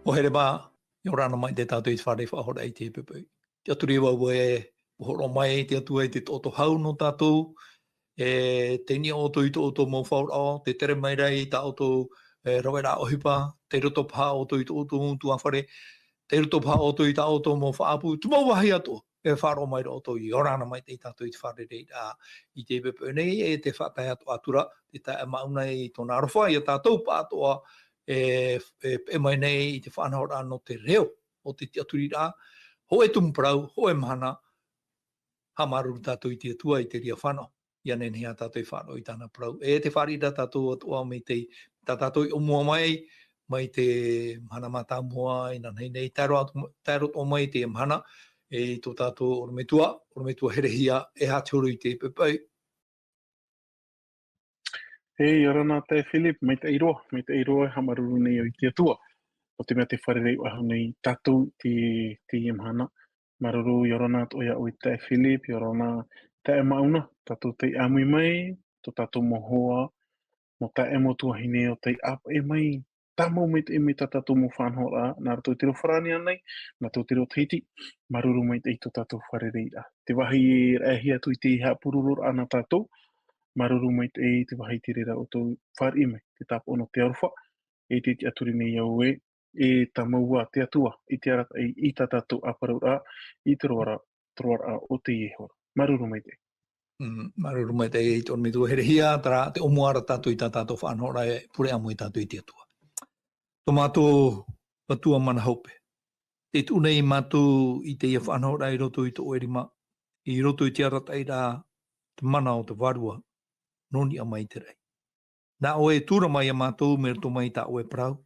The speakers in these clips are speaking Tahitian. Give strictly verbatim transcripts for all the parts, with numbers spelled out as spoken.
Pohe reva, ʻia ora na mai te tātou i te fare faʻahora i te pepe. Te aturi vau e, ʻua hōroʻa mai te Atua i te toʻotoʻo hau nō tātou, e, tei niʻa ʻoutou i tō ʻoutou mau faʻaroʻo, te tere mai ra i tā ʻoutou, e, raveraʻa ʻohipa, tei roto paha ʻoutou i tō ʻoutou tuafare, tei roto paha ʻoutou i tā ʻoutou mau faʻaʻapu, te mau vāhi atoʻa, e faʻaroʻo mai ra ʻoutou, ʻia ora na mai te tātou i te fare reira i te pepe nei, e te faʻatae atoʻa atura, te taeaʻe Mauna i tōna aroha, ʻia tātou pāʻatoʻa, e, e, e mai nei i te faʻanahoraʻa nō te reo o te tiʻaturiraʻa, hōʻē tumu parau, hōʻē mahana, haʻamāuruuru tātou i te Atua i te reira fānaʻo. ʻIa nehenehe ā tātou e faʻaroʻo i tāna parau. E te fāriʻi ra tātou atoʻa mai te, tā tātou i ʻōmua mai, mai te mahana mātāmua, inanahi nei, tae roa, tae roto mai te mahana, e tō tātou ʻorometua, ʻorometua Herehia, e aha te huru i te pepe. E, ʻia ora na taeaʻe Philip, maitaʻi roa, maitaʻi roa e haʻamāuruuru nei au i te Atua. ʻO te mea tē fārereiraʻa nei tātou te, teie mahana. Māuruuru, ʻia ora na atoʻa ia ʻoe taeaʻe Philip, ʻia ora na taeaʻe Mauna, tātou tei ʻāmui mai, tō tātou mau hoa, mau taeaʻe, mau tuahine ʻo tei ʻāpeʻe mai, tāmau maitaʻi mai tā tātou mau faʻanahoraʻa, nā roto i te reo Farāni ānei, nā roto i te reo Tahiti, māuruuru maitaʻi tō tātou fārereiraʻa. Te vāhi e raʻehia atu i te haʻapurororaʻa nā tātou, māuruuru maitaʻi te vāhi i te reira ʻoutou fāriʻi mai, te tāpaʻo nō te aroha, e te tiʻaturi nei au ē, e tāmau ā te Atua, i te arataʻi, i tā tātou ʻāparauraʻa, i te roaraʻa, te roaraʻa o teie hora. Māuruuru maitaʻi. Mm, māuruuru maitaʻi i te ʻorometua Herehia, terā, te ʻōmua ra tātou i tā tātou faʻanahoraʻa e pure ʻāmui tātou i te Atua. Tō mātou Atua mana hope. Tē tuʻu nei mātou i teie faʻanahoraʻa i roto i tō ʻoe rima, i roto i te arataʻiraʻa, te mana o te Vārua, nō niʻa mai i te raʻi. Nā ʻoe e tū ra mai ia mātou mai roto mai i tā ʻoe parau.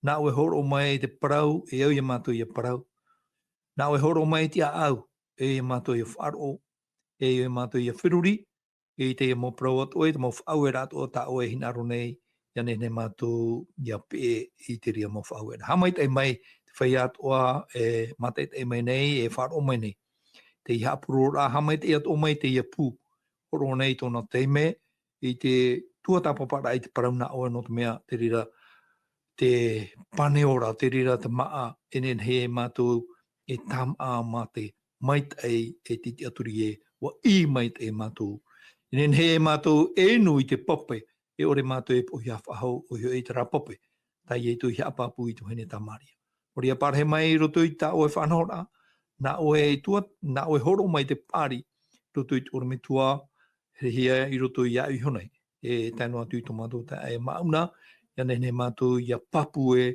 Nā ʻoe e hōroʻa mai te parau, e au ia mātou ia parau. Nā ʻoe e hōroʻa mai te ʻāʻau, e au ia mātou ia faʻaroʻo, e au ia mātou ia feruri, i teie mau parau atoʻa, i te mau faʻaueraʻa atoʻa tā ʻoe e hinaʻaro nei, ʻia nehenehe mātou ʻia peʻe i te reira mau faʻaueraʻa. Haʻamaitaʻi mai te feiā atoʻa e mātaʻitaʻi mai nei, e faʻaroʻo mai nei. Teie haʻapurororaʻa, haʻamaitaʻi atoʻa mai teie pū. Hōroʻa nei tōna taime, i te tuatāpaparaʻa i te parau nā ʻoe nō te mea te reira te pane ora, te reira te māʻa, e nehenehe e mātou e tāmāʻa mā te maitaʻi e te tiʻaturi ē, ʻua ʻī maitaʻi mātou. E nehenehe e mātou e inu i te pape, e ʻore mātou e poʻihā faʻahou, ʻoia hoʻi terā pape, tā Ietu i haʻapāpū i te vahine Tamaria. Nō reira, parahi mai i roto i tā ʻoe faʻanahoraʻa, nā ʻoe e tua, nā ʻoe e hōroʻa mai te paʻari, i roto i te ʻorometua, Herehia i roto iāʻu iho nei, e tae noa atu i tō mātou taeaʻe Mauna, ʻia nehenehe mātou ʻia pāpū ē,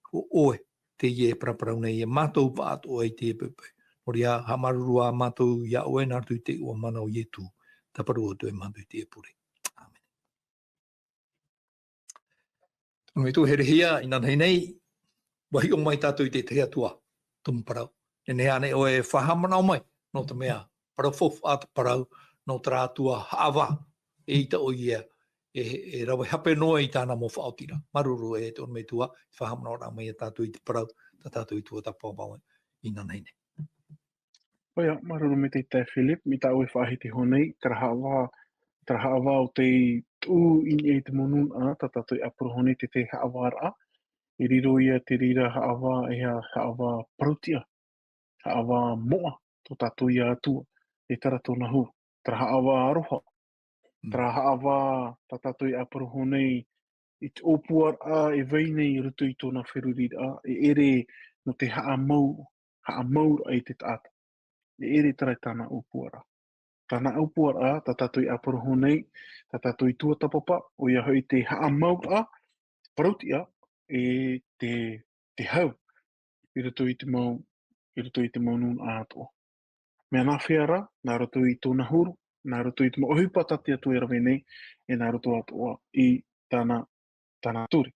ʻo ʻoe, teie e paraparau nei ia mātou pāʻatoʻa i teie poʻipoʻi. Nō reira, haʻamāuruuru ā mātou ia ʻoe nā roto i te iʻoa mana o Ietu, tāparu atu e mātou i teie pure. ʻĀmene. Tō mātou Herehia, inanahi nei, ʻua hiʻo mai tātou i te tahi atu ā tumu parau. E nehenehe ānei ʻoe e faʻahaʻamanaʻo mai, nō te mea, parau faufaʻa te parau, nō terā Atua haʻavā, eʻita ʻoia, e, e rave hape noa i tāna mau faʻaotiraʻa. Māuruuru e te ʻorometua, i faʻahaʻamanaʻoraʻa mai ia tātou i te parau, tā tātou i tuatāpapa mai, inanahi nei. ʻOia, māuruuru maitaʻi taeaʻe Philip, mai tā ʻoe e faʻahiti iho nei, terā haʻavā, terā haʻavā ʻo tei tuʻu i niʻa i te mau nūnaʻa, tā tātou e ʻāpōro iho nei te, te haʻavāraʻa. E riro ia te reira haʻavā, e ha-, haʻavā parauʻtiʻa, haʻavā moʻa, tō tātou ia Atua, e terā tōna huru, terā haʻavā aroha, Mm. terā haʻavā tā tātou e ʻāpōro iho nei, i te ʻōpuaraʻa e vai nei i roto i tōna feruriraʻa, e ʻere nō te haʻamau, haʻamauraʻa i te taʻata. E ʻere terā i tāna ʻōpuaraʻa. Tāna ʻōpuaraʻa, tā tātou e ʻāpōro iho nei, tā tātou i tuatāpapa, ʻoia hoʻi te haʻamauraʻa, parauʻtiʻa, e te, te hau, i roto i te mau, i roto i te mau nūnaʻa atoʻa. Mea nāfea rā, nā roto i tōna huru, nā roto i te mau ʻohipa tā te Atua e rave nei, e nā roto atoʻa i tāna, tāna ture.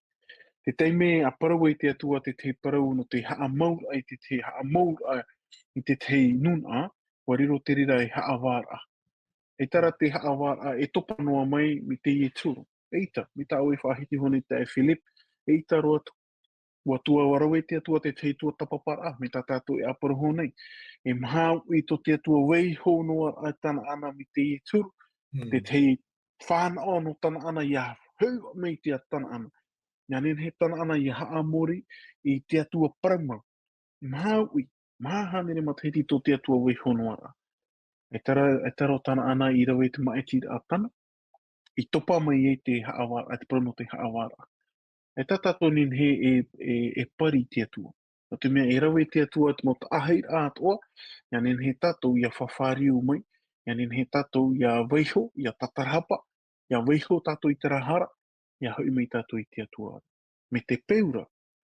Te taime e parau ai te Atua te tahi parau nō te haʻamauraʻa i te tahi, haʻamauraʻa i te tahi nūnaʻa, ʻua riro te reira ei haʻavāraʻa. ʻEita rā te haʻavāraʻa e topa noa mai mai teie te huru. ʻEita, mai tā ʻoe e faʻahiti iho nei taeaʻe Philip, ʻeita roa atu. ʻUa tuatāpapa te Atua te tahi tuatāpaparaʻa, mai tā tātou e ʻāpōro iho nei. E maha i tō te Atua vaiiho noa ā tāna ʻana mai teie te huru, Mm. te tahi fānaʻo nō tāna ʻana ʻia hau mai te Tanaana. Ia nehenehe tāna ʻana ia haʻamori i te Atua parau mau. Maha uʻi, maha hānere matahiti tō te Atua vaiho noa ra. E tara, e taro tāna ʻana i rave i te maʻitiraʻa tāna, i topa mai ai te haʻavāraʻa, te parau nō te haʻavāraʻa. E tā tātou nehenehe e, e, e pari i te Atua. Nō te mea e rave te Atua te mau taʻahiraʻa atoʻa, ia nehenehe tātou ia fāriu mai, ia nehenehe tātou ia vaiho, ia tatarahapa, ia vaiho tātou i te hara, ia hoʻi mai tātou i te Atua. Me te peu ra,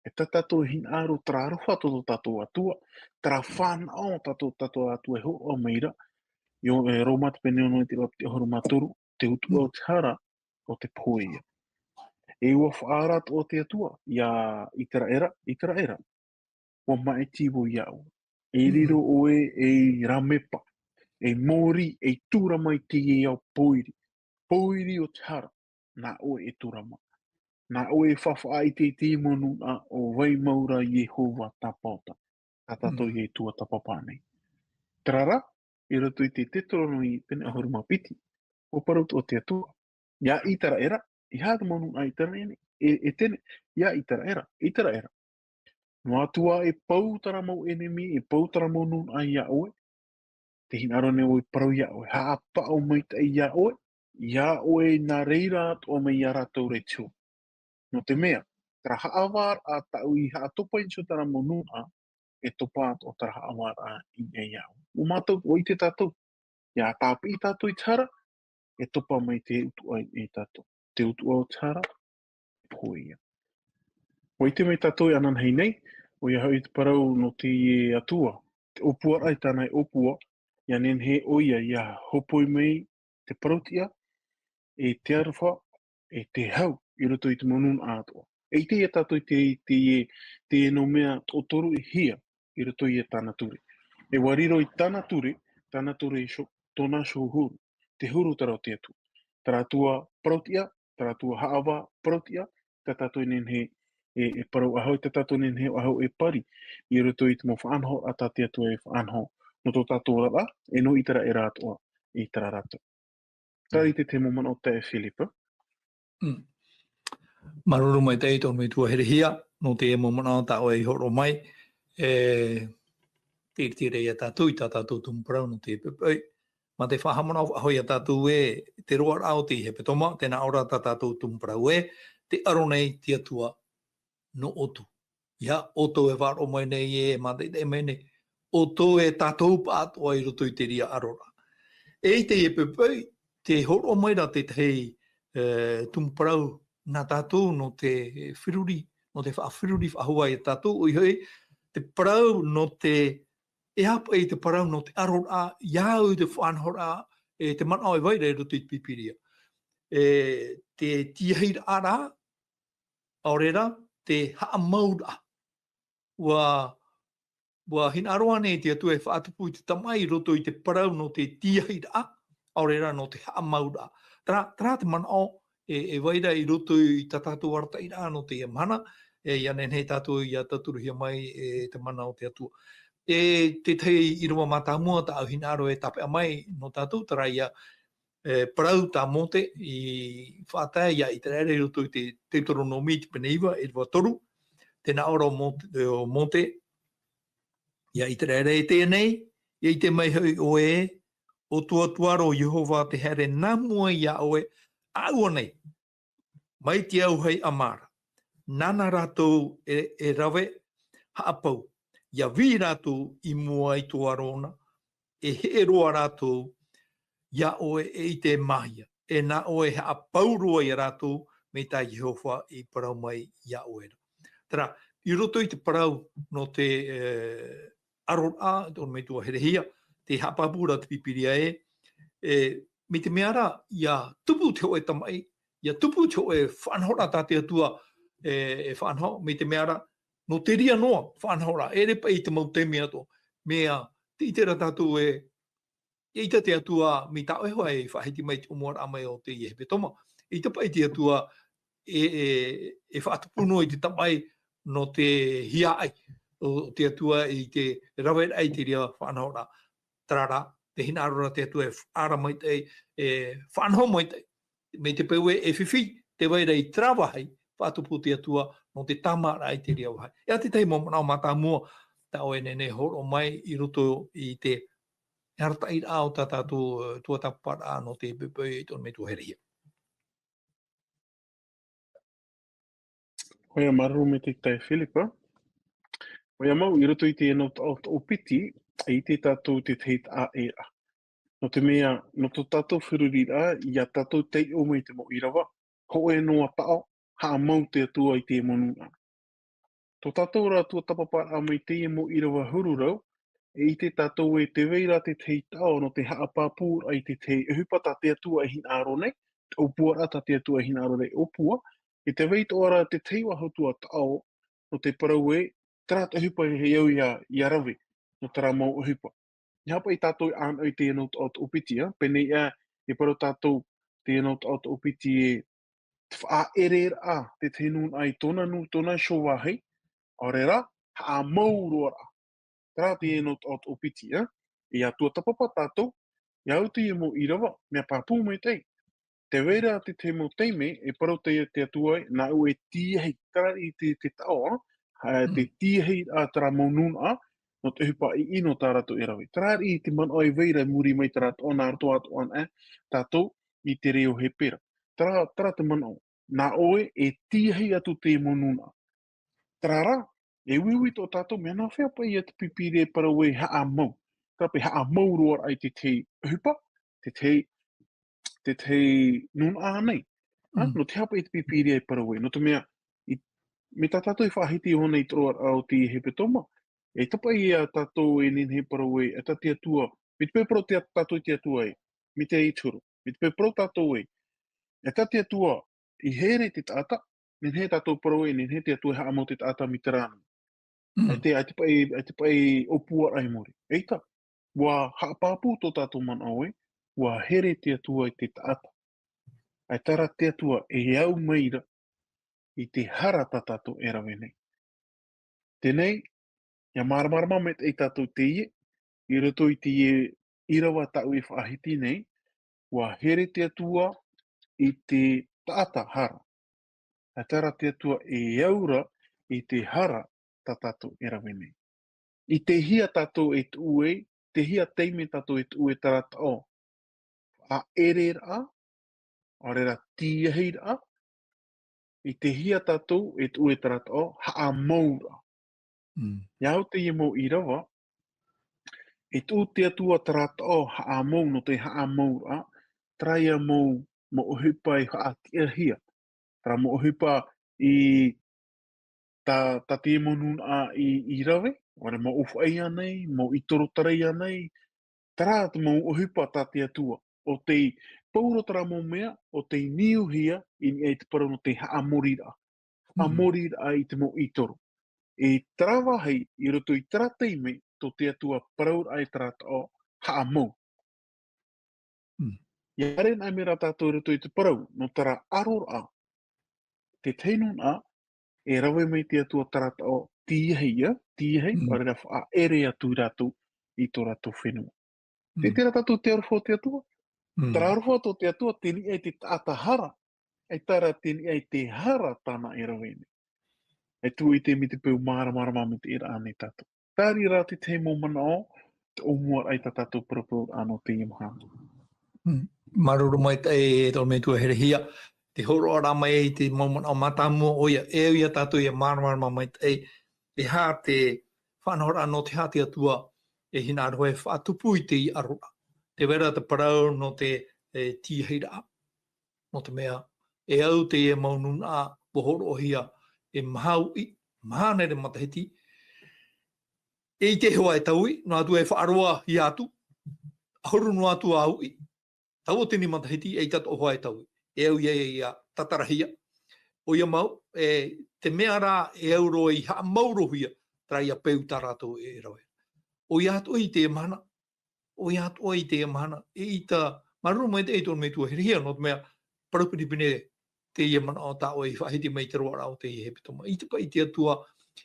e tā tātou hinaʻaro terā aroha tō tō tātou Atua, terā fānaʻo tā tō tātou Atua e hōroʻa mai ra, i ʻō, e Roma te pene ono i te ʻīrava piti ʻahuru mā toru, te utuʻa o te hara, ʻo te pohe ïa. E ʻua faʻaara atoʻa te Atua, ia Iteraera, Iteraera, ʻua maʻiti vau iā ʻoe. E riro ʻoe ei rāmepa, ei mōrī, ei tūrama i teie ao pōiri. Pōiri o te hara, nā ʻoe e tūrama. Nā ʻoe e faʻaʻite i te mau nūnaʻa ʻo vai mau ra Iehova Tāpaʻo. Tā tātou ïa i tuatāpapa nei. Terā rā, i roto i te Teuteronome pene ʻahuru mā piti, ʻua parau atoʻa te Atua. Ia Iteraera, e aha te mau nūnaʻa Iteraera, e, e teie, ia Iteraera, Iteraera. Noa atu ā e pau terā mau ʻenemi, e pau terā mau nūnaʻa iā ʻoe, tē hinaʻaro nei vau e parau iā ʻoe, haʻapaʻo maitaʻi iā ʻoe, iā ʻoe nā reira atoʻa mai iā rātou ra i te huru. Nō te mea, terā haʻavāraʻa tāʻu i haʻatopa i niʻa i terā mau nūnaʻa, e topa atoʻa terā haʻavāraʻa i niʻa iā ʻoe. ʻUa mātou, ʻua ʻite tātou, ia tāpiʻi tātou i te hara, e topa mai te utuʻa iā tātou. Te utuʻa o te hara, pohe ïa. ʻUa ʻite mai tātou e ananahi nei, ʻoia hoʻi te parau nō te Atua, te ʻōpuaraʻa i tāna e ʻōpua, ia nehenehe ʻoia ia hōpoi mai te parauʻtiʻa, e te aroha, e te hau, i roto i te mau nūnaʻa atoʻa. E ʻite ïa tātou i te, te, te, te mau mea toʻotoru e hia, i roto i tāna ture. E ʻua riro i tāna ture, tāna ture iho, tōna iho huru, te huru terā o te Atua. Terā Atua parauʻtiʻa, terā Atua haʻavā parauʻtiʻa, tā tātou e nehenehe e, e parau ʻaho, tā tātou e nehenehe ʻaho e pari, i roto i te mau faʻanahoraʻa tā te Atua e faʻanaho, nō tō tātou oraraʻa, e nō Iteraera atoʻa, i terā rātou. Terā ïa te, te mau manaʻo tā Philip. Mm. Māuruuru maitaʻi tō ʻoe metua herehia, nō te mau manaʻo tā ʻoe i hōroʻa mai, e, te ʻiritiraʻa iā tātou i tā tātou tumu parau nō te poʻipoʻi. Mā te faʻahaʻamanaʻo faʻahou iā tātou ē, te roaraʻa o te hepetoma, tē nā ʻō ra tā tātou tumu parau ē, tē aro nei te Atua nō ʻoutou. Ia, ʻoutou e faʻaroʻo mai nei ē, e mātaʻitaʻi mai nei, ʻoutou e tātou pāʻatoʻa i roto i te reira aroraʻa. E i teie poʻipoʻi, tē hōroʻa mai ra te tahi, e, tumu parau nā tātou nō te feruri, nō te faʻaferuri faʻahou iā tātou, ʻoia hoʻi, te parau nō te, e aha paʻi te parau nō te aroraʻa, ia au i te faʻanahoraʻa, e te manaʻo e vai ra i roto i te Pīpīria. E te tiahiraʻa rā, ʻaore rā, te haʻamauraʻa. ʻUa, ʻua hinaʻaro ānei te Atua e faʻatupu i te tamaʻi i roto i te parau nō te tiahiraʻa, ʻaore rā nō te haʻamauraʻa. Terā, terā te manaʻo e, e vai ra i roto i tā tātou arataʻiraʻa nō teie mahana, e, ia nehenehe tātou ia tauturuhia mai e te mana o te Atua. E te tahi ʻīrava mātāmua tāʻu hinaʻaro e tāpeʻa mai nō tātou, terā ïa, e, parau tā Mōte i faʻatae iā Iteraera i roto i te Teuteronome te pene iva, e rua toru, tē nā ʻō ra ʻo Mōte, ʻo Mōte, iā Iteraera, e teie nei, ia ʻite mai hoʻi ʻoe, ʻo tō Atua ra ʻo Iehova tē haere nā mua iā ʻoe, ʻāua nei, mai te auahi a Mara. Nāna rātou e, e rave haʻapau, ia vī rātou i mua i tō aro na, e heʻe roa rātou iā ʻoe e ʻite e māhia, e nā ʻoe e haʻapau roa iā rātou, mai tā Iehova i parau mai iā ʻoe ra. Terā, i roto i te parau nō te, e, aroraʻa, tō ʻoe metua herehia, tē haʻapāpū ra te Pīpīria ē, e, mai te mea ra, ia tupu te hōʻē tamaʻi, ia tupu te hōʻē faʻanahoraʻa tā te Atua e, e faʻanaho, mai te mea ra, nō te reira noa faʻanahoraʻa, e ʻere paʻi i te mau taime atoʻa, mea, tē ʻite ra tātou ē, ʻeita te Atua, mai tā ʻoe hoʻi e faʻahiti mai te ʻōmuaraʻa mai o teie hepetoma, ʻeita paʻi te Atua, e, e, e faʻatupu noa i te tamaʻi nō te hiaʻai, ʻo te Atua i te raveraʻa i te reira faʻanahoraʻa. Terā rā, tē hinaʻaro ra te Atua e faʻaara maitaʻi, e faʻanaho maitaʻi. Mai te peu ē e fifi tē vai ra i terā vāhi, faʻatupu te Atua, nō te tāmāraʻa i te reira vāhi. E aha te tahi mau manaʻo mātāmua, tā ʻoe e nehenehe e hōroʻa mai i roto i te arataʻiraʻa o tā tātou, e, tuatāpaparaʻa nō te poʻipoʻi i tō ʻoe metua herehia. ʻOia, māuruuru maitaʻi Philip. ʻOia mau, i roto i teie mau taʻo toʻopiti, e ʻite tātou i te tahi taʻa ʻē ra. Nō te mea, nō tō tātou feruriraʻa, ʻia tātou taiʻo mai te mau ʻīrava, hōʻē noa taʻo, haʻamau te Atua i te mau nūnaʻa. Tō tātou rā tuatāpaparaʻa mai teie mau ʻīrava huru rau, e ʻite tātou ē tē vai ra te tahi taʻo nō te haʻapāpūraʻa i te tahi ʻohipa tā te Atua e hinaʻaro nei, te ʻōpuaraʻa tā te Atua e hinaʻaro nei e ʻōpua, e tē vai atoʻa ra te tahi faʻahou atu taʻo nō te parau ē, terā te ʻohipa e au ʻia, ʻia rave, nō terā mau ʻohipa. E haʻapaʻo tātou e ʻānaʻo i teie mau taʻo toʻopiti, ā, pēneiaʻe, e parau tātou teie mau taʻo toʻopiti ē, te faʻaʻereraʻa te tahi nūnaʻa i tōna nū, tōna iho vāhi, ʻaore rā, haʻamau roa ra. Terā teie mau taʻo toʻopiti, ā. E ʻia tuatāpapa tātou, ʻia au teie mau ʻīrava, mea pāpū maitaʻi. Tē vai ra te tahi mau taime, e parau te, te Atua ē, nāʻu e tīahi, terā i te, te taʻo, ā, ha, te Mm. tīahiraʻa terā mau nūnaʻa, nō te ʻohipa ʻiʻino tā rātou e rave. Terā i te manaʻo e vai ra i muri mai terā taʻo nā roto atoʻa na, ā, tātou i te reo Hepera. Terā, terā te manaʻo, nā ʻoe e tīahi atu te mau nūnaʻa. Terā rā, e uiui tō tātou mea nā hea paʻi ïa te Pīpīria e parau ē haʻamau. Terā paʻi haʻamau roa ra i te tahi ʻohipa, te tahi, te tahi nūnaʻa nei. Ā, Mm. nō te aha paʻi te Pīpīria e parau ē, nō te mea, i, mai tā tātou i faʻahiti iho nei i te roaraʻa o te hepetoma, e tapaʻi ïa tātou e nehenehe e parau ē, e tā te Atua, mai te peu e parau te, tātou i te Atua ē, mai te Exodo, mai te peu e parau tātou ē, e tā te Atua i here te taʻata, nehenehe tātou e parau ē, nehenehe te Atua e haʻamau te taʻata mai te rānana. Mm. ʻAita, ʻaita paʻi, ʻaita paʻi ʻōpuaraʻa i muri. ʻAita, ʻua haʻapāpū tō tātou manaʻo ē, ʻua here te Atua i te taʻata. ʻAita rā te Atua e au mai ra i te hara tā tātou e rave nei. Teie, ʻia māramarama maitaʻi tātou teie, i roto i teie ʻīrava tāʻu i faʻahiti nei, ʻua here te Atua i te taʻata hara. ʻAita rā te Atua e au ra i te hara tā tātou e rave nei. I te hea tātou e tuʻu ai, te hea taime tātou e tuʻu ai terā taʻo faʻaʻereraʻa, ʻaore rā tīahiraʻa, i te hea tātou e tuʻu ai terā taʻo haʻamauraʻa. Mm. ʻIa au teie mau ʻīrava, e tuʻu te Atua terā taʻo haʻamau nō te haʻamauraʻa, terā ïa mau, mau ʻohipa e faʻatiʻahia. Terā mau ʻohipa i tā, tā te mau nūnaʻa i, i rave, ʻaore mau ʻōfaʻi ānei, mau ʻītoro tarai ānei, terā te mau ʻohipa tā te Atua, ʻo tei pau roa terā mau mea, ʻo tei niuhia i niʻa i te parau nō te haʻamoriraʻa. Mm. Haʻamoriraʻa i te mau ʻītoro. E terā vāhi, i roto i terā taime, tō te Atua parauraʻa i terā taʻo haʻamau. Mm. ʻIa haere anaʻe mai rā tātou i roto i te parau, nō terā aroraʻa, te tahi nūnaʻa, e rave mai te Atua terā taʻo tīahi ïa, tīahi, Mm. ʻaore rā faʻaʻere atu rātou i tō rātou fenua. Mm. Tē ʻite ra tātou te aroha o te Atua? Mm. Terā aroha tō te Atua, tei niʻa i te taʻata hara, ʻaita rā tei niʻa i te hara tāna e rave nei. E tuʻu i te, mai te peu māramarama mai te ʻīrava nei tātou. Terā rā te tahi mau manaʻo, te ʻōmuaraʻa i tā tātou paraparau nō teie mahana. Mm. Māuruuru maitaʻi e tō ʻoe metua herehia, te hōroʻaraʻa mai i te mau manaʻo mātāmua, ʻoia, e au ia tātou ʻia māramarama maitaʻi, e aha te faʻanahoraʻa nō te aha te Atua e hinaʻaro e faʻatupu i teie aroraʻa. Tē vai ra te parau nō te, e, tīahiraʻa. Nō te mea, e au teie mau nūnaʻa, ʻua hōroʻahia e maha uʻi, maha hānere matahiti, e ʻite hoʻi e taui, noa atu e faʻaroahia atu, ʻahuru noa atu ā uʻi, tauatini matahiti, ʻaita atoʻa hoʻi e taui. E au ia, ia, ia tatarahia. ʻOia mau, e, te mea rā, e au roa i haʻamaurohia, terā ïa peu tā rātou e rave. ʻOia atoʻa i teie mahana, ʻoia atoʻa i teie mahana, eʻita, māuruuru maitaʻi tō ʻoe metua herehia, nō te mea, parau pinepine teie manaʻo tā ʻoe i faʻahiti mai i te roaraʻa o teie hepetoma. ʻAita paʻi te Atua,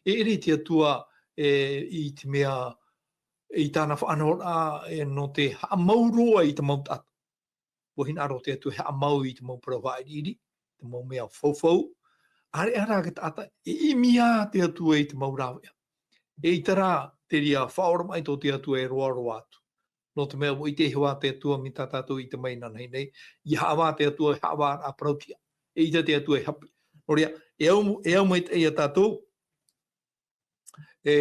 e ʻere te Atua, e, i te mea, i tāna faʻanahoraʻa, e, nō te haʻamau roa i te mau taʻata. ʻUa hinaʻaro te Atua e haʻamau i te mau parau faʻaʻiriʻiri, te mau mea faufau, ʻAreʻa rā te taʻata, e ʻimi ā te Atua i te mau rāveʻa. E ʻita rā te reira faʻaora mai tō te Atua e roaroa atu. Nō te mea ʻua ʻite iho ā te Atua mai tā tātou i te mea nānahi nei, ʻia haʻavā te Atua, e haʻavāraʻa parauʻtiʻa. E ʻita te Atua e hape. Nō reira, e au, e au maitaʻi ia tātou, e,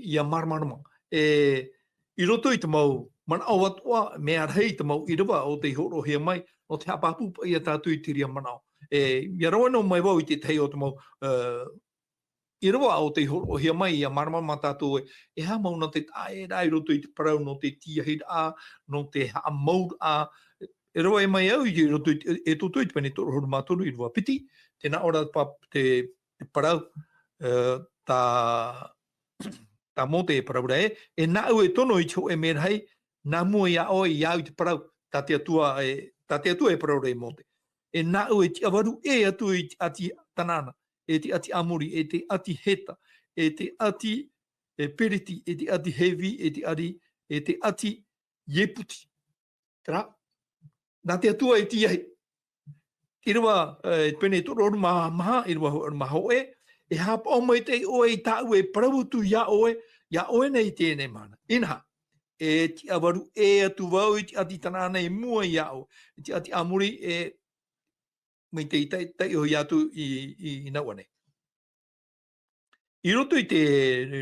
ʻia māramarama. E, i roto i te mau manaʻo atoʻa, mea rahi te mau ʻīrava o tei hōroʻahia mai, nō te haʻapāpū paʻi ia tātou i te reira manaʻo. E, ʻia rave noa mai vau i te tahi o te mau, e, ʻīrava o tei hōroʻahia mai, ʻia māramarama tātou e, e aha mau nā te taʻaʻēraʻa i roto i te parau nō te tīahiraʻa, nō te haʻamauraʻa. E rave mai au i roto i te, Exodo i te pene toru ʻahuru mā toru ʻīrava piti, tē nā ʻō ra pa-, te, te parau, e, tā, tā Mōte e parau ra ē, e nāʻu e tono i te hōʻē merahi, nā mua iā ʻoe, iā ʻu i te parau, tā te Atua e, tā te Atua e parau ra iā Mōte. E nāʻu e tiʻavaru ʻē atu i te ʻati Tanaana, e te ʻati Amori, e te ʻati Heta, e te ʻati, e Pereti, e te ʻati Hivi, e te ʻati, e te ʻati Iebusi. Terā, nā te Atua e tīahi. ʻĪrava, e, pene toru ʻahuru mā maha, ʻīrava ʻahuru mā hōʻē, e haʻapaʻo maitaʻi ʻoe i tāʻu e parau atu iā ʻoe, iā ʻoe nei i teie nei mahana. Inaha, e tiʻavaru ʻē atu vau i te ʻati Tanaana i mua iā ʻoe, i te ʻati Amori, e, mai te tai, taiʻo ia atu i, i, i nāua nei. I roto i te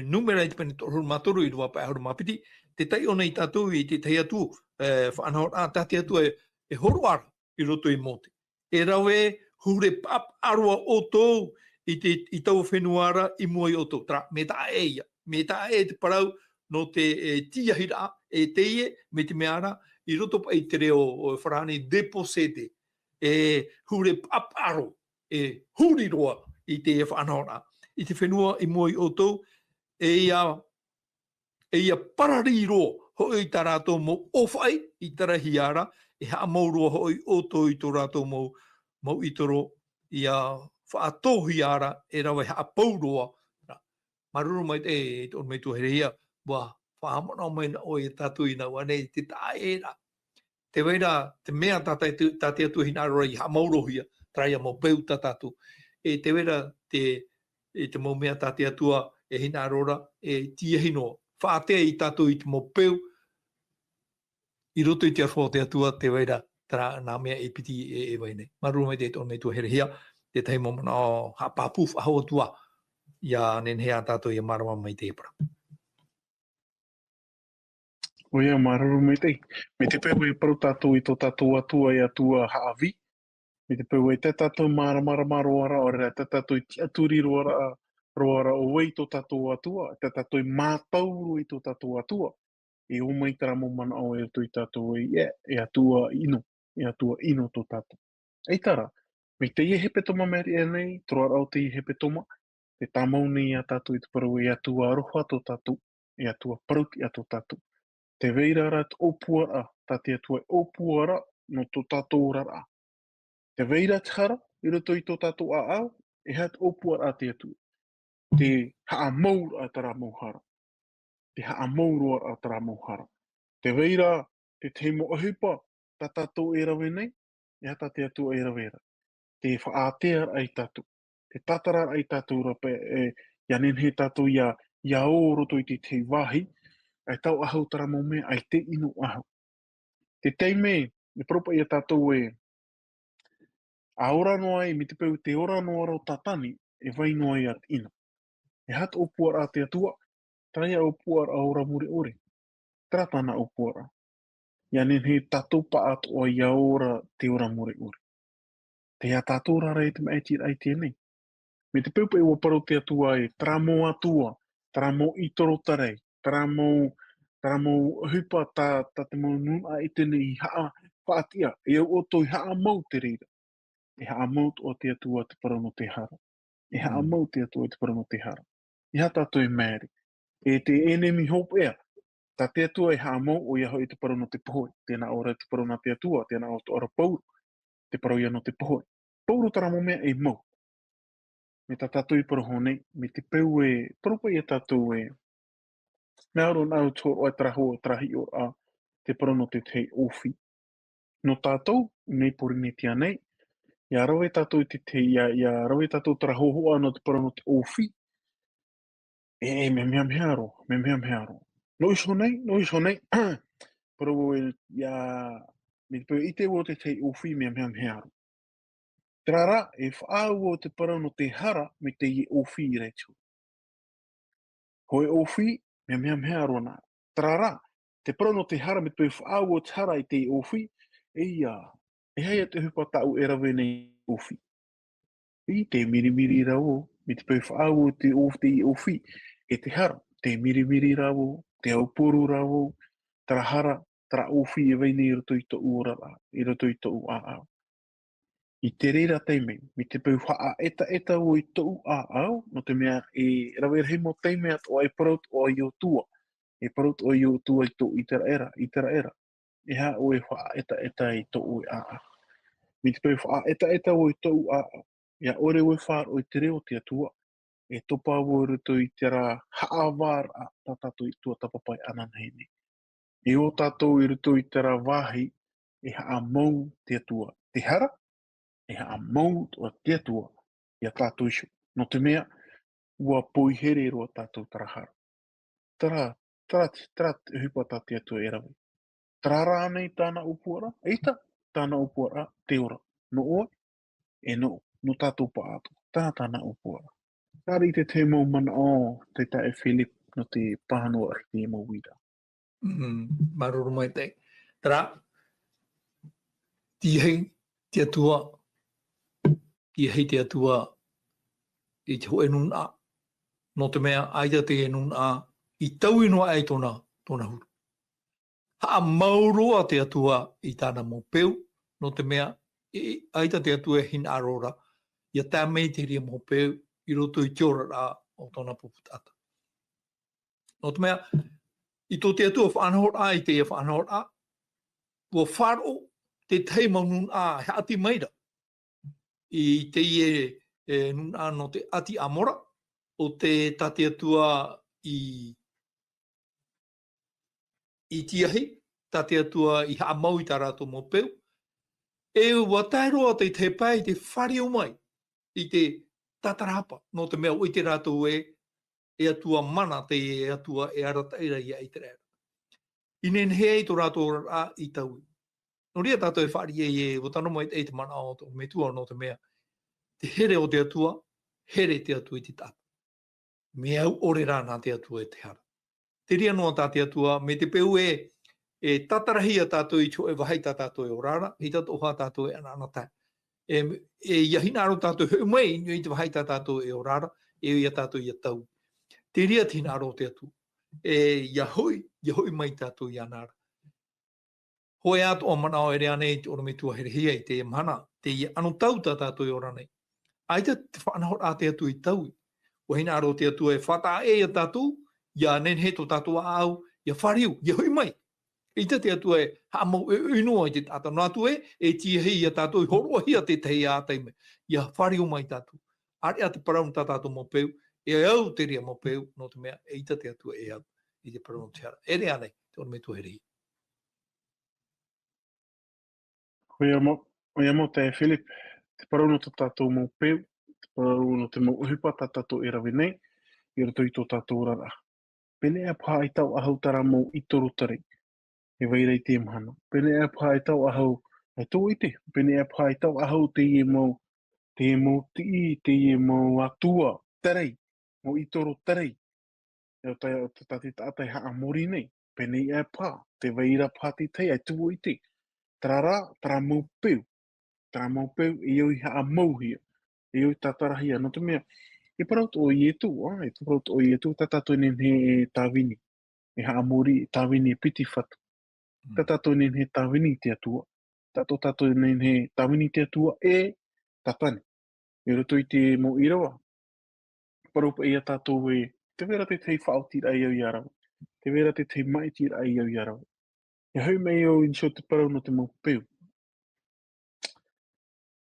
Nūmera i te pene toru ʻahuru mā toru ʻīrava pae ʻahuru mā piti, tē taiʻo nei tātou i te tahi atu, e, faʻanahoraʻa, tā te Atua e, e hōroʻa ra i roto iā Mōte. E rave, hure paʻapaʻa roa ʻoutou i te, i taua fenua ra i mua iā ʻoutou. Terā, mea taʻa ʻē ia. Mea taʻa ʻē te parau nō te, e, tīahiraʻa, e teie, mai te mea ra, i roto paʻi i te reo, o, farāni, déposséder. E hure paʻapaʻa roa, e huri roa i te faʻanahoraʻa. I te fenua i mua iā ʻoutou, e ʻia, e ʻia parari roa, hoʻi tā rātou mau ʻōfaʻi, i tarahia ra, e haʻamau roa hoʻi ʻoutou i tō rātou mau, mau ʻītoro, ʻia faʻatōhia ra, e rave haʻapau roa. Māuruuru maitaʻi, e, e te ʻorometua herehia, ʻua faʻamanaʻo mai na ʻoe iā tātou i nāua nei, te taʻaʻēraʻa. Tē vai ra te mea tā te Atua, tā te Atua e hinaʻaro ra ʻia haʻamaurohia, terā ia mau peu tā tātou. E tē vai ra te, e te mau mea tā te Atua e hinaʻaro ra, e tīahi noa. Faʻaʻite ia tātou i te mau peu, i roto i te aroha o te Atua, tē vai ra, terā nā mea e piti e, e vai nei. Māuruuru maitaʻi te ʻorometua herehia, te tahi mau manaʻo haʻapāpū faʻahou atu ā, ʻia nehenehe ā tātou ʻia mārama mai i te parau. ʻOia, māuruuru maitaʻi. Mai te peu e parau tātou i tō tātou Atua, e Atua haʻavī. Mai te peu e tā tātou māramarama roa ra, ʻaore rā tā tātou e tiʻaturi roa ra, roa ra ʻo vai tō tātou Atua, tā tātou e mātau roa i tō tātou Atua. E ō mai terā mau manaʻo e roto ia tātou e, e, e Atua ʻino, e Atua ʻino tō tātou. ʻAita rā, mai teie hepetoma maitaʻi nei, te roaraʻa o teie hepetoma, tē tāmau nei ia tātou i te parau e Atua aroha tō tātou, e Atua parautiʻa tō tātou. Tē vai ra rā te ʻōpuaraʻa, tā te Atua e ʻōpuaraʻa nō tō tātou oraraʻa. Tē vai ra te hara, i roto i tō tātou ʻāʻau, e aha te ʻōpuaraʻa a te Atua? Te haʻamauraʻa terā mau hara. Te haʻamau roa ra terā mau hara. Tē vai ra te tahi mau ʻohipa, tā tātou e rave nei, e aha tā te Atua e rave ra? Te faʻaātea ra ia tātou. Te tātara ra ia tātou ra paʻi, e, ʻia nehenehe tātou ʻia, ʻia ō roto i te tahi vāhi, ʻaita ʻahu terā mau mea, ʻaita e ʻino ʻahu. Te taime, e parau paʻi ia tātou e, ʻa ora noa ai, mai te peu te ora noa ra ʻo Tātani, e vai noa ai ʻa te ʻino. E aha te ʻōpuaraʻa a te Atua? Terā ia ʻōpuaraʻa ora mure ʻore. Terā tāna ʻōpuaraʻa. ʻIa nehenehe tātou pāʻatoʻa ʻia ora te ora mure ʻore. Tei ia tātou rā ra e te maʻitiraʻa i teie nei. Mai te peu paʻi ʻua parau te Atua e, terā mau atua, terā mau ʻītoro tarai, terā mau, terā mau ʻohipa tā, tā te mau nūnaʻa ʻētene i haʻa-, faʻatiʻa, e au ʻoutou i haʻamau te reira. E haʻamau atoʻa te Atua te parau nō te hara. E haʻamau te Atua te parau nō te hara. E aha tātou e māere? E te ʻenemi hopeʻa, tā te Atua e haʻamau, ʻoia hoʻi te parau nō te pohe. Tē nā ʻō ra te parau nā te Atua, tē nā ʻō atoʻa ra Pauro, te parau ia nō te pohe. Pauro terā mau mea e mau. Mai tā tātou i parau nei, mai te peu e, parau paʻi ia tātou e, mea aro nā au te hōroʻa terā hō-, terā hiʻoraʻa, te parau nō te tahi ʻōfī. Nō tātou, i nei Pōrīnetia nei, ʻIa rave tātou i te, te, ʻia, ʻia rave tātou terā hōhoʻa nō te parau nō te ʻōfī. E, e, mea, mea, mea roa, mea, mea, mea roa. Nō iho nei, nō iho nei, parau e, ʻia, mai te peu ʻite vau te, te ʻōfī, mea, mea, mea roa. Terā rā, e faʻaau vau te parau nō te hara, mai teie ʻōfī i reira. Hōʻē ʻōfī, mea, mea, mea roa nā. Terā rā, te parau nō te hara, mai te peu faʻaau vau te hara i te ʻōfī, e ʻia, e aha ia te ʻohipa tāʻu e rave nei ʻōfī. I te mirimiri rā vau, mai te peu faʻaau vau te ʻō-, te ʻōfī, e te hara, te mirimiri rā vau, te aupuru rā vau, terā hara, terā ʻōfī e vai nei i roto i tōʻu oraraʻa, i roto i tōʻu ʻāʻau. I te reira taime, mai te peu faʻaʻetaʻeta vau i tōʻu ʻāʻau, nō te mea e rave rahi mau taime atoʻa e parau atoʻa iā ʻOtua, e parau atoʻa iā ʻOtua i tō ʻĪteraʻera, ʻĪteraʻera, e aha ʻoe e faʻaʻetaʻeta i tō ʻoe ʻāʻau. Mai te peu faʻaʻetaʻeta vau i tōʻu ʻāʻau, ʻia ʻore vau e faʻaroʻo i te reo o te Atua, e topa vau i roto i terā haʻavāraʻa tā tātou i tuatāpapa ananahi nei. E ʻō tātou i roto i terā vāhi, e haʻamau te Atua. Te hara, e haʻamau atoʻa te Atua iā tātou iho. Nō te mea, ʻua poihere roa tātou terā hara. Terā, terā, terā te ʻohipa tā te Atua e rave. Terā rānei tāna ʻōpuaraʻa? ʻEita, tāna ʻōpuaraʻa, te ora. Nō ʻoe, e nō, nō tātou pāʻatoʻa. Terā tāna ʻōpuaraʻa. Terā te tahi mau manaʻo, te taeaʻe Philip, nō te pāhonoraʻa i teie mau uiraʻa. Mm, māuruuru maitaʻi. Terā, tīahi te Atua, tīahi te Atua i te hōʻē nūnaʻa. Nō te mea, ʻaita te nūnaʻa i taui noa aʻe tōna, tōna huru. Haʻamau roa te Atua i tāna mau peu, nō te mea, e, ʻaita te Atua e hinaʻaro ra, ʻia tae mai i te reira mau peu, i roto i te oraraʻa o tōna pupu taʻata. Nō te mea, i tō te Atua faʻanahoraʻa, i teie faʻanahoraʻa, ʻua faʻaroʻo te tahi mau nūnaʻa e haʻati mai ra. I teie, e, nūnaʻa nō te ʻāti ʻĀmora, ʻo te tā te Atua i, i tīahi, tā te Atua i haʻamau i tā rātou mau peu. E ʻua tae roa te tahi pae i te fāriu mai, i te tātarahapa, nō te mea ʻua ʻite rātou ē, e Atua mana te Atua e arataʻi ra iā ʻĪteraʻera. I nehenehe ai tō rātou oraraʻa i taui. Nō reira tātou e fāriʻi ai e ʻua tano mai te manaʻo o tō Metua nō te mea, te here o te Atua, here te Atua i te taʻata. Mea au ʻore rā nā te Atua e te hara. Te reira noa tā te Atua, mai te peu e, e tātarahia tātou i te hōʻē vāhi tā tātou e ora ra, ʻeita atoʻa tātou e ʻanaʻanatae. E, e ʻia hinaʻaro tātou e hoʻi mai, i te vāhi tā tātou e ora ra, e ʻo ia tātou ʻia taui. Te reira te hinaʻaro o te Atua. E, ʻia hoʻi, ʻia hoʻi mai tātou iāna ra. Hōʻē atoʻa manaʻo e ʻere ānei te ʻorometua herehia i teie mahana, teie anotau tā tātou e ora nei. ʻAita te faʻanahoraʻa a te Atua i taui. ʻUa hinaʻaro te Atua e faʻataʻa iā tātou, ʻia nehenehe tō tātou ʻāʻau, ʻia fāriu, ʻia hoʻi mai. ʻEita te Atua e haʻamau ʻoiʻoi noa i te taʻata. Noa atu ē, e tīahi iā tātou i hōroʻahia te tahi ā taime. ʻIa fāriu mai tātou. ʻAreʻa te parau nō tā tātou mau peu, e au te reira mau peu, nō te mea, ʻeita te Atua e au i te parau nō te hara. E ʻere ānei te ʻorometua herehia. ʻOia mau, ʻoia mau taeaʻe Philip, te parau nō tā tātou mau peu, te parau nō te mau ʻohipa tā tātou e rave nei, i roto i tō tātou oraraʻa. Pēneiaʻe paha i taua ʻahu terā mau ʻītoro terā, e vai ra i teie mahana. Pēneiaʻe paha i taua ʻahu, e tō ʻite, pēneiaʻe paha i taua ʻahu teie mau, teie mau tiʻi, teie mau atua terā, mau ʻītoro terā. E ʻo tā, ʻo tā te taʻata e haʻamori nei, pēneiaʻe paha, tē vai ra paha te tahi, ʻaita vau ʻite. Terā rā, terā mau peu, terā mau peu, e au i haʻamauhia, e au i tātarahia, nō te mea, e parau atoʻa Ietu, ā, e parau atoʻa Ietu, tā tātou e nehenehe e tāvini, e haʻamori, e tāvini, e piti fatu. Mm. Tā tātou e nehenehe e tāvini i te Atua, tā tō tātou e nehenehe e tāvini i te Atua, e Tātane. I roto i te mau ʻīrava, parau paʻi iā tātou ē, tē vai ra te tahi faʻaotiraʻa i au ʻia rave, tē vai ra te tahi māʻitiraʻa i au ʻia rave. E hoʻi mai au i niʻa i te parau nō te mau peu.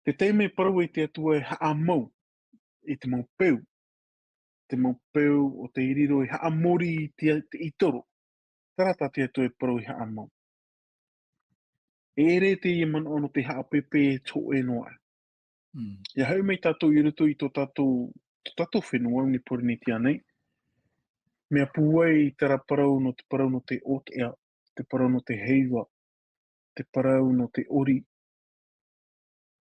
Te taime e parau ai te Atua e haʻamau i te mau peu, te mau peu ʻo tei riro e haʻamori i te, te ʻītoro. Terā tā te Atua e parau e haʻamau. E ʻere teie manaʻo nō te haʻapēpē e hōʻē noa. Mm. Ia haere mai tātou i roto i tō tātou, tō tātou fenua, nei Pōrīnetia nei. Mea pūai i terā parau nō te parau nō te ʻōtea, te parau nō te heiva, te parau nō te ʻori.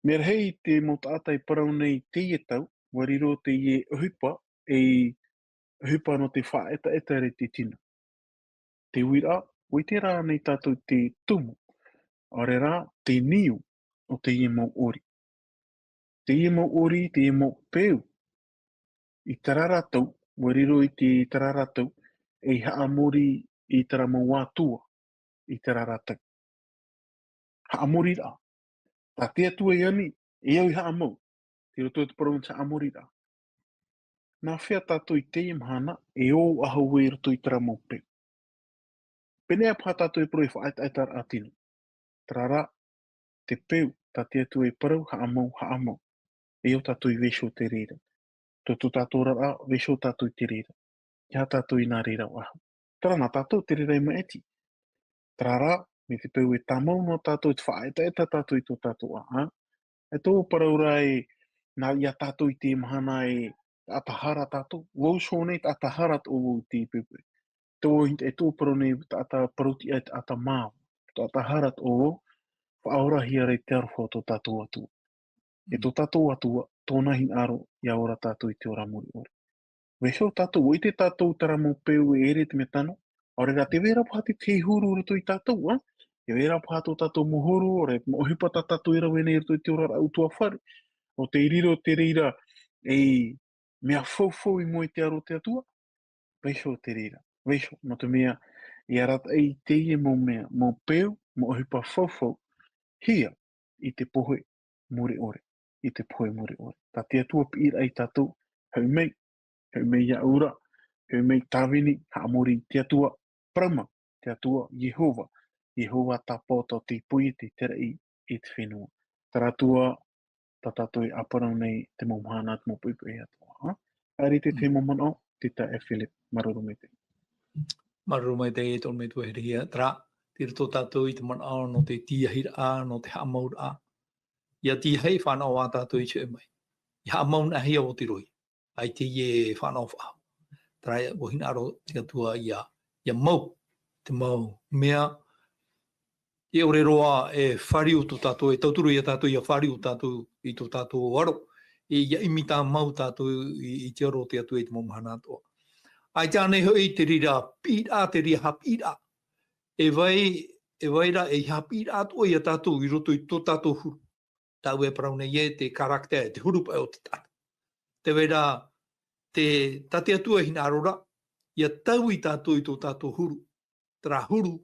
Mea rahi te mau taʻata e parau nei teie tau, ʻua riro teie ʻohipa, ei ʻohipa nō te faʻaetaeta i te tino. Te uiraʻa, ʻua ʻite rā nei tātou te tumu, ʻaore rā, te niu o teie mau ʻori. Teie mau ʻori, teie mau peu, i terā ra tau, ʻua riro i te terā ra tau, ei haʻamori i terā mau atua, i terā ra tau. Haʻamoriraʻa. Tā te Atua e ani, e au i haʻamau. Tei roto i te parau nō te haʻamoriraʻa. Nā hea tātou i teie mahana, e ō ʻahu i roto i terā mau peu. Pēnei paha tātou e parau e faʻaetaetaraʻa tino. Terā rā, te peu, tā te Atua e parau, haʻamau, haʻamau. E ō tātou i vaiiho te reira. Tō, tō tātou oraraʻa, vaiiho tātou i te reira. ʻEiaha tātou i nā reira ʻahu. Terā nā tātou te reira e maʻiti. Terā rā, mai te peu e tāmau noa tātou, te faʻaetaeta tātou i tō tātou ʻā, ā. E tō parau ra e, nā ia tātou i te mahana e taʻata hara tātou. Vau iho nei taʻata hara tō vau i te peu. Tō vau i te, e tō parau nei taʻata parau-tiʻa, e taʻata mā. Taʻata hara tō vau, faʻaorahia ra i te aroha o tō tātou Atua. E tō tātou Atua, tōna hinaʻaro, ia ora tātou i te ora muri ʻore. Vaiiho tātou, ʻua ʻite tātou terā mau peu e ʻere te mea tano, ʻaore rā tē vai ra paha te tahi huru i roto ia tātou, ā? E vai ra paha tō tātou mau huru, ʻaore, mau ʻohipa tā tātou e rave nei i roto i te oraraʻa ʻutuāfare, ʻo tei riro te reira, ei mea faufau i mua i te aro o te Atua, vaiiho te reira, vaiiho, nō te mea, e arataʻi i teie mau mea, mau peu, mau ʻohipa faufau, hia, i te pohe, muri ʻore, i te pohe muri ʻore. Tā te Atua piʻiraʻa ia tātou, hoʻi mai, hoʻi mai iāʻu ra, hoʻi mai tāvini, haʻamori i te Atua, parau mai, te Atua, Iehova, Iehova tāpaʻo tō te poiete, te raʻi, i te fenua. Terā Atua, tā tātou e ʻāparau nei te mau mahana, te mau poʻipoʻi atoʻa, ā? Haere i te tahi mau manaʻo, tē tae e Philip, māuruuru maitaʻi. Māuruuru maitaʻi e tō ʻoe metua herehia, terā, tei roto tātou i te manaʻo nō te tīahiraʻa, nō te haʻamauraʻa. ʻIa tīahi, fānaʻo ā tātou i te hoʻi mai. ʻIa haʻamau-nā-hia ʻo te rohi. ʻAita e fānaʻo faʻahou. Terā, ʻua hinaʻaro te Atua ʻia, ʻia mau. Te mau mea, e ʻore roa e fāriu tō tātou, e tauturu ia tātou ʻia fāriu tātou i tō tātou aro, e ʻia ʻimi tāmau tātou i, i te aro o te Atua i te mau mahana atoʻa. ʻAita ānei hoʻi te reira piʻiraʻa, te reira haʻapiʻiraʻa. E vai, e vai ra ei haʻapiʻiraʻa atoʻa ia tātou i roto i tō tātou huru. Tāʻu e parau nei ē, te caractère, te huru paʻi o te taʻata. Tē vai ra, te, tā te Atua e hinaʻaro ra, ʻia taui tātou i tō tātou huru. Terā huru,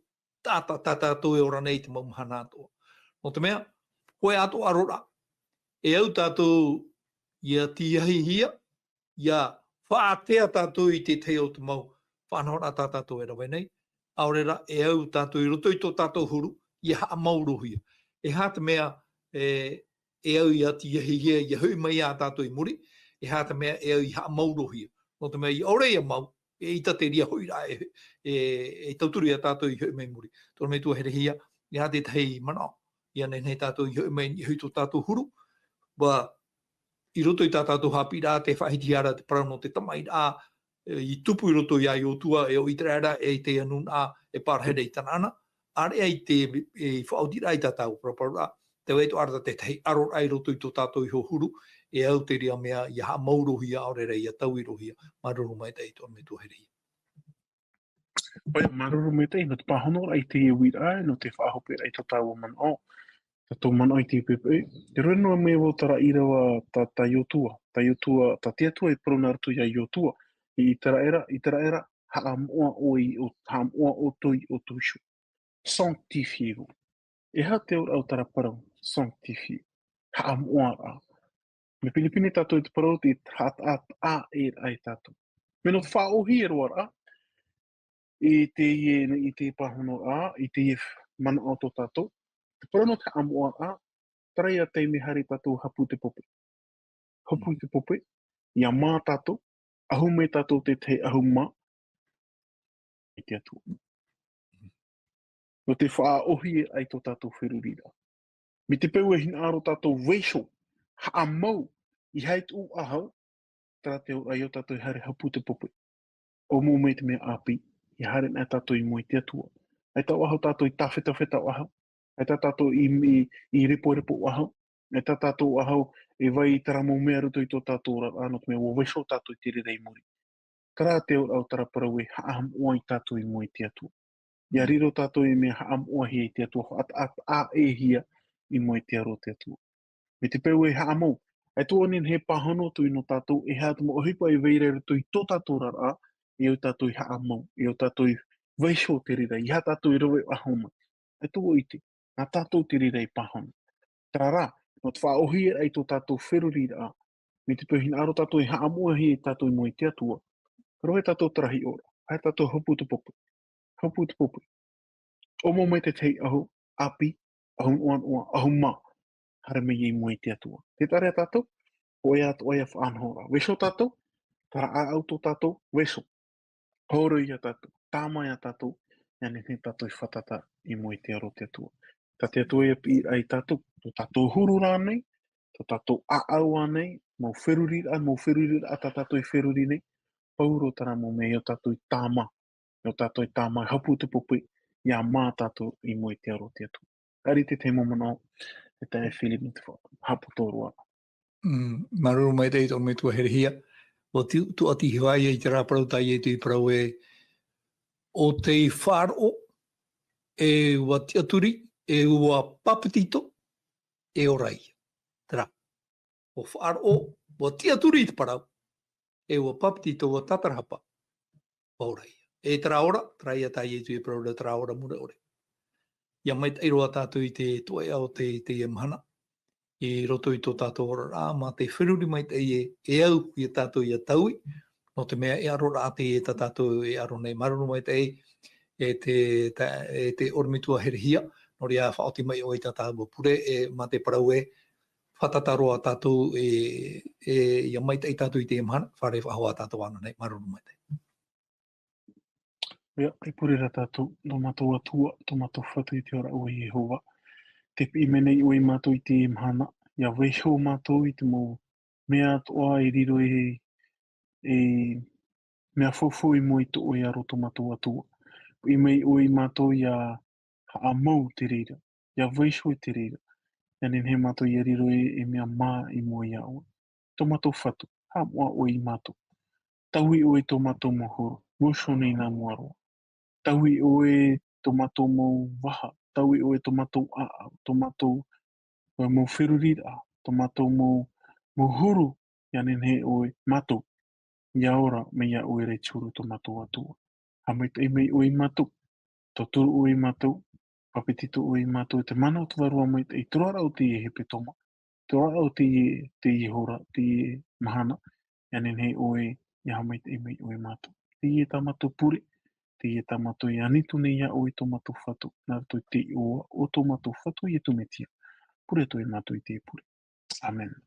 taʻata, tā tātou e ora nei i te mau mahana atoʻa. Nō te mea, hōʻē atoʻa aroraʻa, e au tātou ʻia tīahihia, ʻia faʻaātea tātou i te tahi o te mau faʻanahoraʻa tā tātou e rave nei, ʻaore rā, e au tātou i roto i tō tātou huru, ʻia haʻamaurohia. E aha te mea, e, e au ʻia tīahihia, ʻia hoʻi mai ā tātou i muri, e aha te mea e au ʻia haʻamaurohia. Nō te mea, ʻia ʻore ʻia mau, eʻita te reira hoʻi rā, e, e, e tauturu ia tātou i hoʻi mai i muri. Tō ʻoe metua herehia, e aha te tahi manaʻo, ʻia nehenehe tātou i hoʻi mai, i niʻa i tō tātou huru, ʻua, i roto i tā tātou haʻapiʻiraʻa, tē faʻahitihia ra te parau nō te tamaʻiraʻa, e, i tupu i roto ia Iosua, e ʻo Iseraela, e i teie nūnaʻa, e pārahi ra i Kanaana, ʻāreʻa i te, e, faʻaotiraʻa i tā tātou paraparau ra, tē vai atoʻa ra te tahi aroraʻa i roto i tō tātou iho huru, e au te reira mea ʻia haʻamaurohia, ʻaore rā ʻia tauirohia, māuruuru maitaʻi tō ʻoe metua herehia. ʻOia, māuruuru maitaʻi, nō te pāhonoraʻa i teie uiraʻa, nō te faʻahoperaʻa i tā tāua manaʻo, tā tāua manaʻo i teie poʻipoʻi. E rave noa mai vau terā ʻīrava tā, tā Iosua, tā Iosua, tā te Atua e parau nā roto ia Iosua, i Iseraela, Iseraela, haʻamoʻa ʻoe i ʻō, haʻamoʻa ʻoutou i ʻoutou iho. Sanctifiez-vous. E aha te auraʻa o terā parau, sanctifier. Haʻamoʻaraʻa. Mea pinepine tātou i te parau, te haʻataʻa, taʻa e raʻa e tātou. Mea nō te faʻaʻōhie roa ra, i teie, i te pāhonoraʻa, i teie manaʻo tō tātou. Te parau nō te haʻamoʻaraʻa, terā ia taime haere tātou hapu i te pope. Hapu i te pope, ʻia mā tātou, ʻahu mai tātou te tahi ʻahu mā, i te Atua. Nō te faʻaʻōhie ai tō tātou feruriraʻa. Mai te peu e hinaʻaro tātou vaiiho, haʻamau, ʻeiaha e tuʻu ʻahau, terā te auraʻa ia tātou e haere hapū te pope. ʻO mau mai te mea ʻāpī, ʻia haere ana tātou i mua i te Atua. ʻAita ʻo ʻahau tātou i tāfetafeta ʻo ʻahau, ʻaita tātou i, i, i reporepo ʻo ʻahau, ʻaita tātou ʻo ʻahau e vai i terā mau mea roto i tō tātou oraraʻa, nō te mea ʻua vaiiho tātou i te reira i muri. Terā te auraʻa o terā parau e haʻamoʻa ai tātou i mua i te Atua. ʻIa riro tātou i mea haʻamoʻahia i te Atua, faʻataʻataʻa ʻē hia i mua i te aro o te Atua. Mai te peu e haʻamau, e tuʻu ʻō nei e pāhono atu i nō tātou, e aha te mau ʻohipa e vai ra i roto i tō tātou oraraʻa, e au tātou i haʻamau, e au tātou i vaiiho te reira, ʻeiaha tātou e rave ʻahau mai. E tuʻu ʻite, nā tātou te reira i pāhono. Terā rā, nō te faʻaʻōhie i tō tātou feruriraʻa, mai te peu hinaʻaro tātou e haʻamoʻahia tātou i mua i te Atua, rave tātou terā hiʻoraʻa, haere tātou hapū te pope. Hapū te pope. ʻO mau mai te tahi ʻahu ʻāpī, ʻahu noʻanoʻa, ʻahu mā. Haere mai i mua i te Atua. Tē taʻa ra tātou, hōʻē atoʻa ia faʻanahoraʻa. Vaiiho tātou, terā ʻāʻau tō tātou, vaiiho. Hōroʻa ia tātou, tāmā ia tātou, ʻia nehenehe tātou e fātata i mua i te aro o te Atua. Tā te Atua ia piʻiraʻa ia tātou, tō tātou huru rānei, tō tātou ʻāʻau ānei, mau feruriraʻa, mau feruriraʻa tā tātou e feruri nei, pauroa terā mau mea ia tātou e tāmā, ia tātou e tāmā, e hapū te pope, ʻia mā tātou i mua i te aro o te Atua. Haere i te tahi mau manaʻo, e tae e Philip nō te fa-, haʻapoto roa. Mm, māuruuru maitaʻi i tō ʻorometua Herehia. ʻUa tu-, tuʻati hoʻi ia i terā parau tā Ietu i parau ē, ʻo tei faʻaroʻo, e ʻua tiʻaturi, e ʻua pāpetito, e ora ia. Terā. ʻUa faʻaroʻo, ʻua tiʻaturi i te parau, e ʻua pāpetito, ʻua tātarahapa, ʻua ora ia. E terā ora, terā ia tā Ietu e parau ra, terā ora mure ʻore. ʻIa maitaʻi roa tātou i te toeʻa o te, teie mahana, i roto i tō tātou oraraʻa, mā te feruri maitaʻi e, e au ia tātou ʻia taui, nō te mea e ʻaro ra teie tā tātou e ʻaro nei. Māuruuru maitaʻi, e te, ta-, e te ʻorometua Herehia, nō reira faʻaoti mai ʻoe i tā tāua pure, e mā te parau ē, fātata roa tātou e, e, ʻia maitaʻi tātou i teie mahana, fārerei faʻahou ā tātou ānānei, māuruuru maitaʻi. ʻIa, e pure ra tātou, tō mātou Atua, tō mātou Fatu i te ora ʻo Iehova. Tē piʻi mai nei ʻoe ia mātou i teie mahana, ʻia vaiiho mātou i te mau mea atoʻa e riro ei, ei mea faufaʻa i mua i tō ʻoe aro tō mātou Atua. Piʻi mai ʻoe ia mātou ʻia haʻamau te reira, ʻia vaiiho te reira. ʻIa nehenehe mātou ʻia riro ei, ei mea mā i mua iā ʻoe. Tō mātou Fatu, haʻamoʻa ʻoe ia mātou. Taui ʻoe tō mātou mau huru, mō Sione i nā mua roa. Taui ʻoe tō mātou mau vaha, taui ʻoe tō mātou ʻāʻau, tō mātou, ʻoe mau feruriraʻa, tō mātou mau, mau huru, ʻia nehenehe ʻoe ia mātou ʻia ora mai iā ʻoe e te huru tō mātou Atua. Haʻamaitaʻi mai ʻoe ia mātou, tauturu ʻoe ia mātou, pāpetito ʻoe ia mātou, te mana o te Vārua Maitaʻi, i te roaraʻa o teie hepetoma, i te roaraʻa o teie, teie hora, teie mahana, ʻia nehenehe ʻoe, ʻia haʻamaitaʻi mai ʻoe ia mātou. Teie tā mātou pure, teie tā mātou e anitu nei iā ʻoe tō mātou Fatu, nā roto i te iʻoa o tō mātou Fatu Ietu Metia. Pure atu ā ia mātou i teie pure. ʻĀmene.